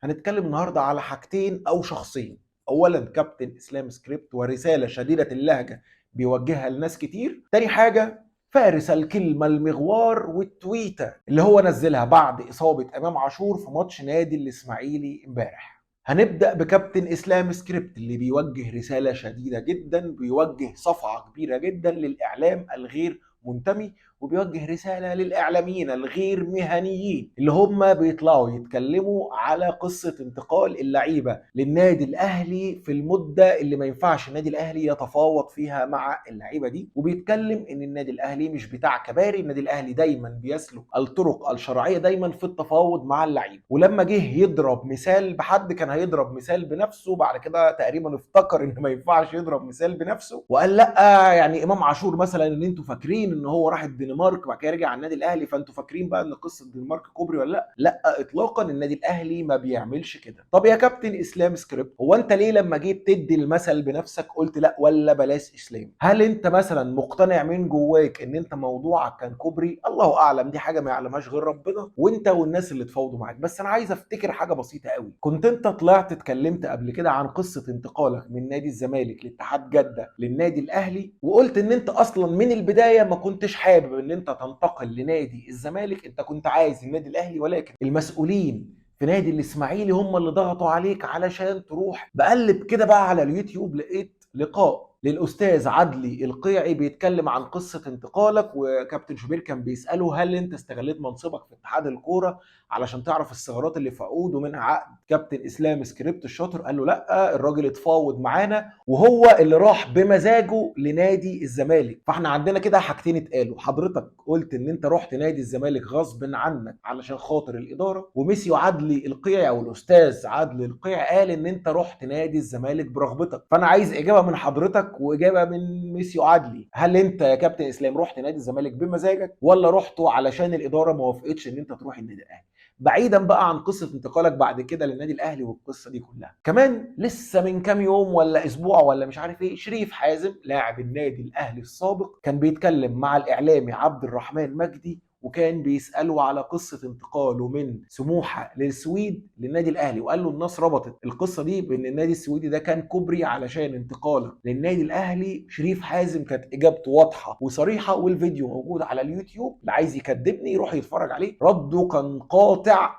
هنتكلم النهارده على حاجتين او شخصين. اولا كابتن اسلام سكريبت ورسالة شديدة اللهجة بيوجهها لناس كتير. تاني حاجة فارس الكلمة المغوار والتويته اللي هو نزلها بعد اصابه امام عاشور في ماتش نادي الاسماعيلي امبارح. هنبدأ بكابتن إسلام سكريبت اللي بيوجه رسالة شديدة جدا، بيوجه صفعة كبيرة جدا للإعلام الغير منتمي، وبيوجه رسالة للإعلاميين الغير مهنيين اللي هم بيطلعوا يتكلموا على قصة انتقال اللعيبة للنادي الأهلي في المدة اللي ما ينفعش النادي الأهلي يتفاوض فيها مع اللعيبة دي. وبيتكلم إن النادي الأهلي مش بتاع كباري، النادي الأهلي دايما بيسلك الطرق الشرعية دايما في التفاوض مع اللعيبة. ولما جه يضرب مثال بحد كان هيضرب مثال بنفسه، بعد كده تقريبا افتكر إن ما ينفعش يضرب مثال بنفسه وقال لأ، يعني إمام عاشور مثلا إن انتوا فاكرين إن هو راح الدنمارك بعد كده رجع على النادي الاهلي، فانتوا فاكرين بقى ان قصة الدنمارك كوبري ولا لا؟ لا اطلاقا، النادي الاهلي ما بيعملش كده. طب يا كابتن اسلام سكريبت، هو انت ليه لما جيت تدي المثل بنفسك قلت لا ولا بلاش اسلام؟ هل انت مثلا مقتنع من جواك ان انت موضوعك كان كوبري؟ الله اعلم، دي حاجة ما يعلمهاش غير ربنا وانت والناس اللي اتفاوضوا معاك. بس انا عايز افتكر حاجة بسيطة قوي، كنت انت طلعت اتكلمت قبل كده عن قصة انتقالك من نادي الزمالك لاتحاد جده للنادي الاهلي، وقلت ان انت اصلا من البداية ما كنتش حابب ان انت تنتقل لنادي الزمالك، انت كنت عايز النادي الاهلي، ولكن المسؤولين في نادي الاسماعيلي هم اللي ضغطوا عليك علشان تروح. بقلب كده بقى على اليوتيوب لقيت لقاء للاستاذ عدلي القيعي بيتكلم عن قصة انتقالك، وكابتن شوبير كان بيساله هل انت استغليت منصبك في اتحاد الكورة علشان تعرف الثغرات اللي في عقود ومنها عقد كابتن اسلام سكريبت الشاطر؟ قال له لا، الراجل اتفاوض معانا وهو اللي راح بمزاجه لنادي الزمالك. فاحنا عندنا كده حاجتين اتقالوا، حضرتك قلت ان انت رحت نادي الزمالك غصب عنك علشان خاطر الادارة، وميسيو عدلي القيعي او الاستاذ عدلي القيعي قال ان انت رحت نادي الزمالك برغبتك. فانا عايز اجابه من حضرتك واجابه من ميسيو عدلي، هل انت يا كابتن اسلام رحت نادي الزمالك بمزاجك ولا رحته علشان الادارة ما وافقتش ان انت تروح النادي الاهلي؟ بعيدا بقى عن قصة انتقالك بعد كده للنادي الاهلي والقصه دي كلها. كمان لسه من كام يوم ولا اسبوع ولا مش عارف ايه، شريف حازم لاعب النادي الاهلي السابق كان بيتكلم مع الاعلامي عبد الرحمن مجدي، وكان بيسأله على قصة انتقاله من سموحة للسويد للنادي الأهلي، وقال له الناس ربطت القصة دي بأن النادي السويدي ده كان كوبري علشان انتقالك للنادي الأهلي. شريف حازم كانت إجابته واضحة وصريحة، والفيديو موجود على اليوتيوب، اللي عايز يكذبني يروح يتفرج عليه. رده كان قاطع،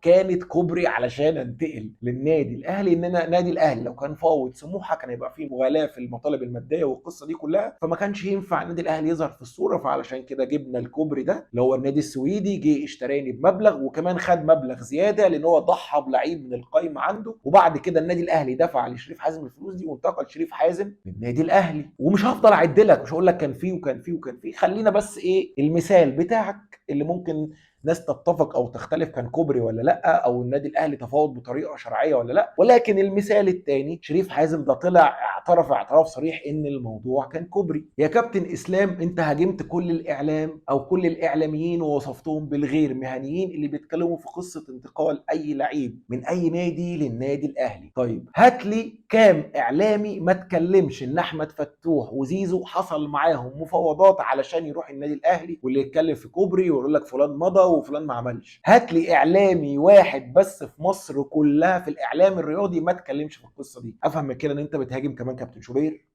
كانت كوبري علشان انتقل للنادي الأهلي، إن أنا نادي الأهلي لو كان فاوض سموحة كان هيبقى فيه مغالاة في المطالب المادية والقصة دي كلها، فما كانش ينفع النادي الأهلي يظهر في الصورة، فعلشان كده جبنا الكوبري ده هو النادي السويدي، جه اشتراني بمبلغ وكمان خد مبلغ زيادة لان هو ضحى بلعيب من القايمة عنده، وبعد كده النادي الاهلي دفع لشريف حازم الفلوس دي وانتقل شريف حازم للنادي الاهلي. ومش هفضل اعد لك، مش هقول لك كان فيه وكان فيه وكان فيه، خلينا بس ايه المثال بتاعك اللي ممكن ناس تتفق او تختلف كان كوبري ولا لا، او النادي الاهلي تفاوض بطريقة شرعية ولا لا. ولكن المثال الثاني شريف حازم ده طلع اعترف اعتراف صريح ان الموضوع كان كوبري. يا كابتن اسلام انت هاجمت كل الاعلام او كل الاعلاميين ووصفتهم بالغير مهنيين اللي بيتكلموا في قصة انتقال اي لعيب من اي نادي للنادي الاهلي. طيب هات لي كام اعلامي ما تكلمش ان احمد فتوح وزيزو حصل معاهم مفاوضات علشان يروح النادي الاهلي، واللي يتكلم في كوبري ويقول لك فلان مضى وفلان ما عملش. هات لي اعلامي واحد بس في مصر كلها في الاعلام الرياضي ما تكلمش في القصة دي. افهم من كده ان انت بتهاجم كمان كابتن شوبير،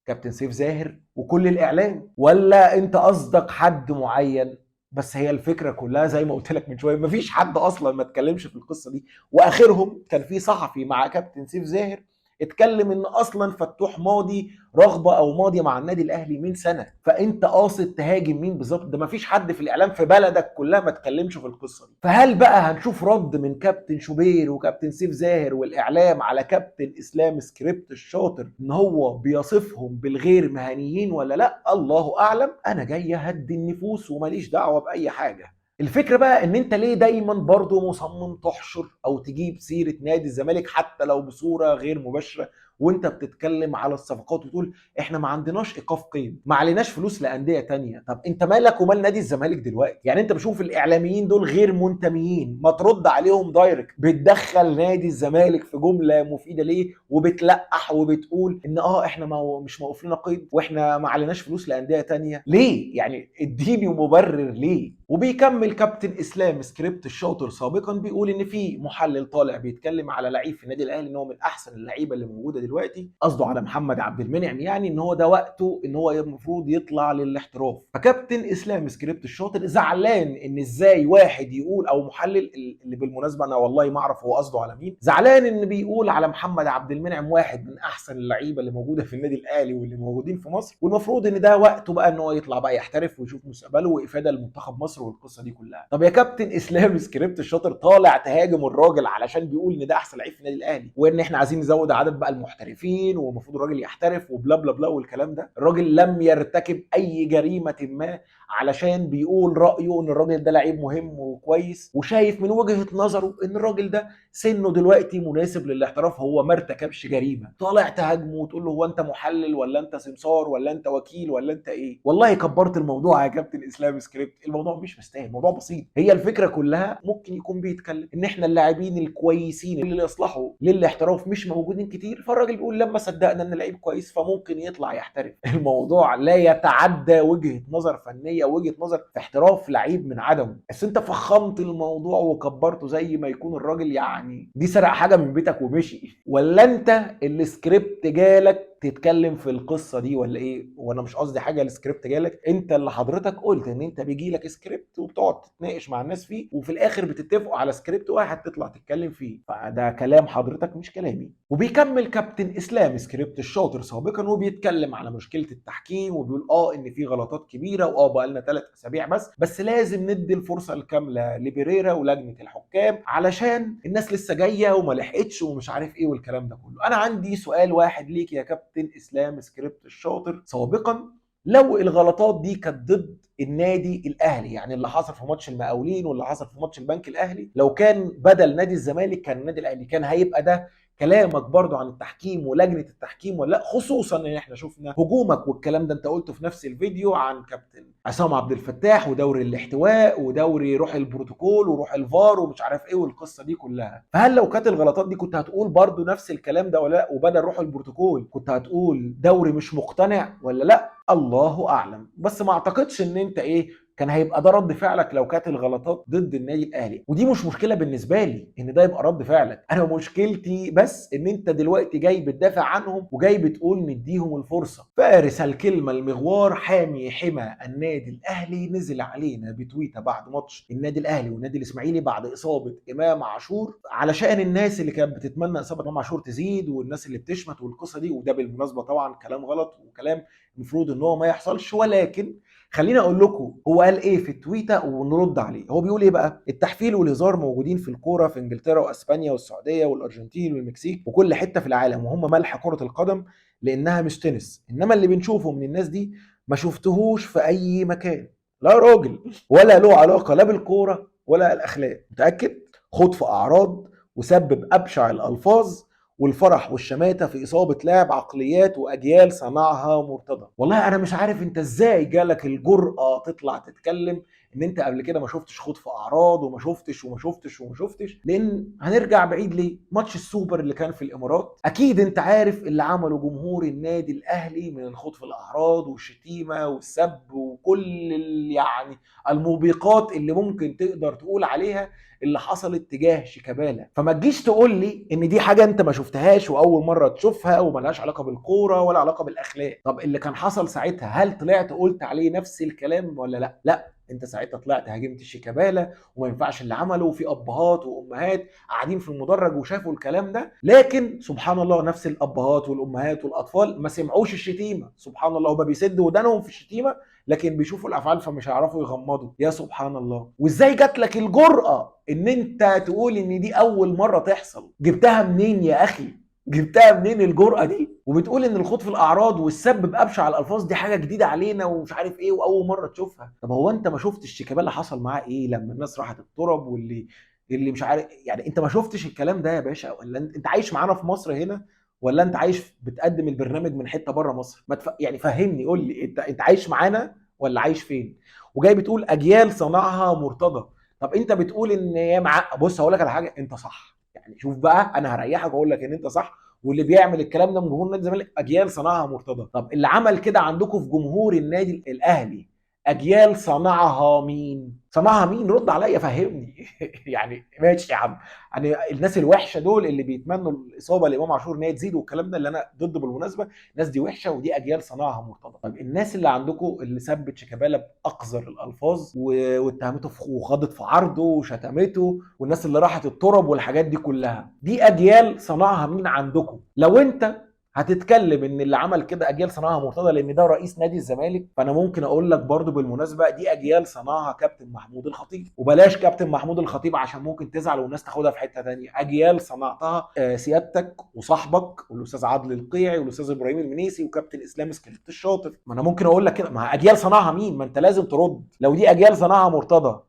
كابتن سيف زاهر، وكل الاعلام، ولا انت قصدك حد معين؟ بس هي الفكرة كلها زي ما قلت لك من شوية، مفيش حد اصلا ما اتكلمش في القصة دي، واخرهم كان في صحفي مع كابتن سيف زاهر اتكلم ان اصلا فتوح ماضي رغبة او ماضي مع النادي الاهلي من سنة. فانت قاصد تهاجم مين بالظبط؟ ده مفيش حد في الاعلام في بلدك كلها ما اتكلمش في القصة دي. فهل بقى هنشوف رد من كابتن شوبير وكابتن سيف زاهر والاعلام على كابتن اسلام سكريبت الشاطر ان هو بيصفهم بالغير مهنيين ولا لا؟ الله اعلم. انا جاي اهدي النفوس وماليش دعوه باي حاجة. الفكرة بقى ان انت ليه دايما برضو مصمم تحشر او تجيب سيرة نادي الزمالك حتى لو بصورة غير مباشرة وانت بتتكلم على الصفقات وتقول احنا ما عندناش ايقاف قيد، ما عليناش فلوس لانديه تانية. طب انت مالك ومال نادي الزمالك دلوقتي؟ يعني انت بشوف الاعلاميين دول غير منتميين، ما ترد عليهم direct. بتدخل نادي الزمالك في جملة مفيدة ليه؟ وبتلقح وبتقول ان احنا ما مش موقوف لنا قيد واحنا ما عليناش فلوس لانديه تانية. ليه؟ يعني اديني مبرر ليه. وبيكمل كابتن اسلام سكريبت الشاطر سابقا بيقول ان في محلل طالع بيتكلم على لعيب في النادي الاهلي ان هو من احسن اللعيبة اللي موجودة دلوقتي، قصده على محمد عبد المنعم، يعني ان هو ده وقته ان هو المفروض يطلع للاحتراف. فكابتن اسلام سكريبت الشاطر زعلان ان ازاي واحد يقول، او محلل اللي بالمناسبة انا والله ما اعرف هو قصده على مين، زعلان ان بيقول على محمد عبد المنعم واحد من احسن اللعيبة اللي موجودة في النادي الاهلي واللي موجودين في مصر، والمفروض ان ده وقته بقى ان هو يطلع بقى يحترف ويشوف مستقبله وافاده لمنتخب مصر والقصه دي كلها. طب يا كابتن اسلام سكريبت الشاطر، طالع تهاجم الراجل علشان بيقول ان ده احسن لعيب في النادي الاهلي وان احنا عايزين نزود عدد بقى المحترفين والمفروض الراجل يحترف و bla bla bla والكلام ده. الراجل لم يرتكب اي جريمة ما علشان بيقول رايه ان الراجل ده لعيب مهم وكويس، وشايف من وجهه نظره ان الراجل ده سنة دلوقتي مناسب للاحتراف، هو ما ارتكبش جريمة. طالع تهاجمه وتقول له هو انت محلل ولا انت سمسار ولا انت وكيل ولا انت ايه؟ والله كبرت الموضوع يا كابتن اسلام سكريبت، الموضوع مش مستاهل، الموضوع بسيط. هي الفكرة كلها ممكن يكون بيتكلم ان احنا اللاعبين الكويسين اللي يصلحوا للاحتراف مش موجودين كتير، فالراجل بيقول لما صدقنا ان اللعيب كويس فممكن يطلع يحترف. الموضوع لا يتعدى وجهه نظر فنية، وجهه نظر في احتراف لعيب من عدمه. بس انت فخمت الموضوع وكبرته زي ما يكون الراجل يعني دي سرق حاجة من بيتك ومشي، ولا انت السكريبت جالك تتكلم في القصة دي ولا ايه؟ وانا مش قصدي حاجة، السكريبت جالك انت اللي حضرتك قلت ان انت بيجي لك سكريبت وبتقعد تتناقش مع الناس فيه وفي الاخر بتتفقوا على سكريبت واحد تطلع تتكلم فيه، فده كلام حضرتك مش كلامي. وبيكمل كابتن اسلام سكريبت الشاطر سابقا وبيتكلم على مشكلة التحكيم وبيقول ان في غلطات كبيرة بقى لنا 3 اسابيع بس لازم ندي الفرصة الكاملة لبريرا ولجنه الحكام علشان الناس لسه جاية وما لحقتش ومش عارف ايه والكلام ده كله. انا عندي سؤال واحد ليك يا كابتن اسلام سكريبت الشاطر سابقا، لو الغلطات دي كانت ضد النادي الاهلي، يعني اللي حصل في ماتش المقاولين واللي حصل في ماتش البنك الاهلي، لو كان بدل نادي الزمالك كان النادي الاهلي، كان هيبقى ده كلامك برضو عن التحكيم ولجنة التحكيم ولا لا؟ خصوصا ان احنا شفنا هجومك والكلام ده انت قلته في نفس الفيديو عن كابتن عصام عبد الفتاح ودوري الاحتواء ودوري روح البروتوكول وروح الفار ومش عارف ايه والقصة دي كلها. فهل لو كانت الغلطات دي كنت هتقول برضو نفس الكلام ده ولا لا؟ وبدل روح البروتوكول كنت هتقول دوري مش مقتنع ولا لا؟ الله اعلم، بس ما اعتقدش ان انت ايه كان هيبقى ده رد فعلك لو كانت الغلطات ضد النادي الاهلي. ودي مش مشكلة بالنسبة لي ان ده يبقى رد فعلك، انا مشكلتي بس ان انت دلوقتي جاي بتدافع عنهم وجاي بتقول نديهم الفرصة. فارس الكلمة المغوار حامي حمى النادي الاهلي نزل علينا بتويته بعد ماتش النادي الاهلي والنادي الاسماعيلي بعد اصابه امام عاشور، علشان الناس اللي كانت بتتمنى اصابه امام عاشور تزيد والناس اللي بتشمت والقصه دي، وده بالمناسبة طبعا كلام غلط وكلام المفروض ان هو ما يحصلش. ولكن خليني اقول لكم هو قال ايه في التويته ونرد عليه. هو بيقول ايه بقى؟ التحفيل والهزار موجودين في الكورة في انجلترا واسبانيا والسعودية والارجنتين والمكسيك وكل حتة في العالم، وهم ملح كره القدم لانها مش تنس، انما اللي بنشوفه من الناس دي ما شفتهوش في اي مكان، لا راجل ولا له علاقة لا بالكورة ولا الاخلاق. متاكد؟ خد في اعراض وسبب ابشع الالفاظ والفرح والشماتة في إصابة لاعب عقليات وأجيال صنعها مرتضى. والله أنا مش عارف أنت إزاي جالك الجرأة تطلع تتكلم إن أنت قبل كده ما شفتش خوض في أعراض وما شفتش وما شفتش وما شفتش، لأن هنرجع بعيد ليه؟ ماتش السوبر اللي كان في الإمارات أكيد أنت عارف اللي عمله جمهور النادي الأهلي من الخوض في الأعراض والشتيمة والسب وكل يعني الموبقات اللي ممكن تقدر تقول عليها اللي حصلت تجاه شيكابالا. فما تجيش تقول لي ان دي حاجة انت ما شفتهاش واول مرة تشوفها وملهاش علاقة بالكورة ولا علاقة بالاخلاق. طب اللي كان حصل ساعتها هل طلعت قلت عليه نفس الكلام ولا لا؟ لا، انت ساعتها طلعت هاجمت شيكابالا وما ينفعش اللي عمله، وفي ابهات وامهات قاعدين في المدرج وشافوا الكلام ده، لكن سبحان الله نفس الابهات والامهات والاطفال ما سمعوش الشتيمة، سبحان الله هما بيسدوا ودانهم في الشتيمة لكن بيشوفوا الافعال فمش هيعرفوا يغمضوا. يا سبحان الله، وازاي جات لك الجرأة ان انت تقول ان دي اول مرة تحصل؟ جبتها منين يا اخي؟ جبتها منين الجرأة دي؟ وبتقول ان الخوض في الاعراض والسب بابشع الالفاظ دي حاجة جديدة علينا ومش عارف ايه واول مرة تشوفها. طب هو انت ما شفتش شيكابالا حصل معاه ايه لما الناس راحت الترب واللي مش عارف، يعني انت ما شفتش الكلام ده يا باشا؟ ولا انت عايش معانا في مصر هنا ولا انت عايش بتقدم البرنامج من حتة بره مصر؟ ما تف... يعني فهمني، قول لي انت عايش معانا ولا عايش فين؟ وجاي بتقول اجيال صنعها مرتضى. طب انت بتقول ان هي مع، بص هقول لك على حاجة، انت صح، يعني شوف بقى انا هريحك واقول لك ان انت صح، واللي بيعمل الكلام ده من جمهور نادي الزمالك اجيال صنعها مرتضى. طب اللي عمل كده عندكم في جمهور النادي الاهلي اجيال صنعها مين؟ صنعها مين؟ رد عليا فهمني. يعني ماشي يا عم، يعني الناس الوحشة دول اللي بيتمنوا الاصابة لامام عاشور ان هي تزيد والكلام ده اللي انا ضده بالمناسبة، الناس دي وحشة ودي اجيال صنعها مرتضى. طب الناس اللي عندكم اللي سبت شيكابالا باقذر الالفاظ واتهمته وخاضت في عرضه وشتمته، والناس اللي راحت الترب والحاجات دي كلها، دي اجيال صنعها مين عندكم؟ لو انت هتتكلم ان اللي عمل كده اجيال صنعها مرتضى لان ده رئيس نادي الزمالك، فانا ممكن اقول لك برضو بالمناسبة دي اجيال صنعها كابتن محمود الخطيب، وبلاش كابتن محمود الخطيب عشان ممكن تزعل والناس تاخدها في حتة ثانية. اجيال صنعتها سيادتك وصاحبك والاستاذ عادل القيعي والاستاذ ابراهيم المنيسي وكابتن اسلام سكريبت الشاطر. ما انا ممكن اقول لك كده، ما اجيال صنعها مين؟ ما انت لازم ترد. لو دي اجيال صنعها مرتضى،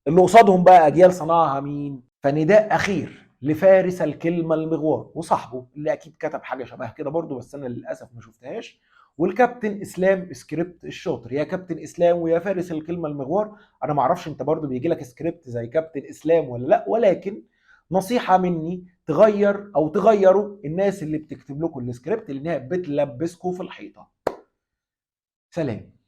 اللي قصادهم بقى اجيال صنعها مين؟ فنداء اخير لفارس الكلمة المغوار وصاحبه اللي اكيد كتب حاجة شبه كده برضو بس انا للاسف ما شفتهاش، والكابتن اسلام سكريبت الشاطر. يا كابتن اسلام ويا فارس الكلمة المغوار، انا ما اعرفش انت برضو بيجي لك سكريبت زي كابتن اسلام ولا لا، ولكن نصيحة مني تغير او تغيروا الناس اللي بتكتب لكم السكريبت لانها بتلبسكم في الحيطة. سلام.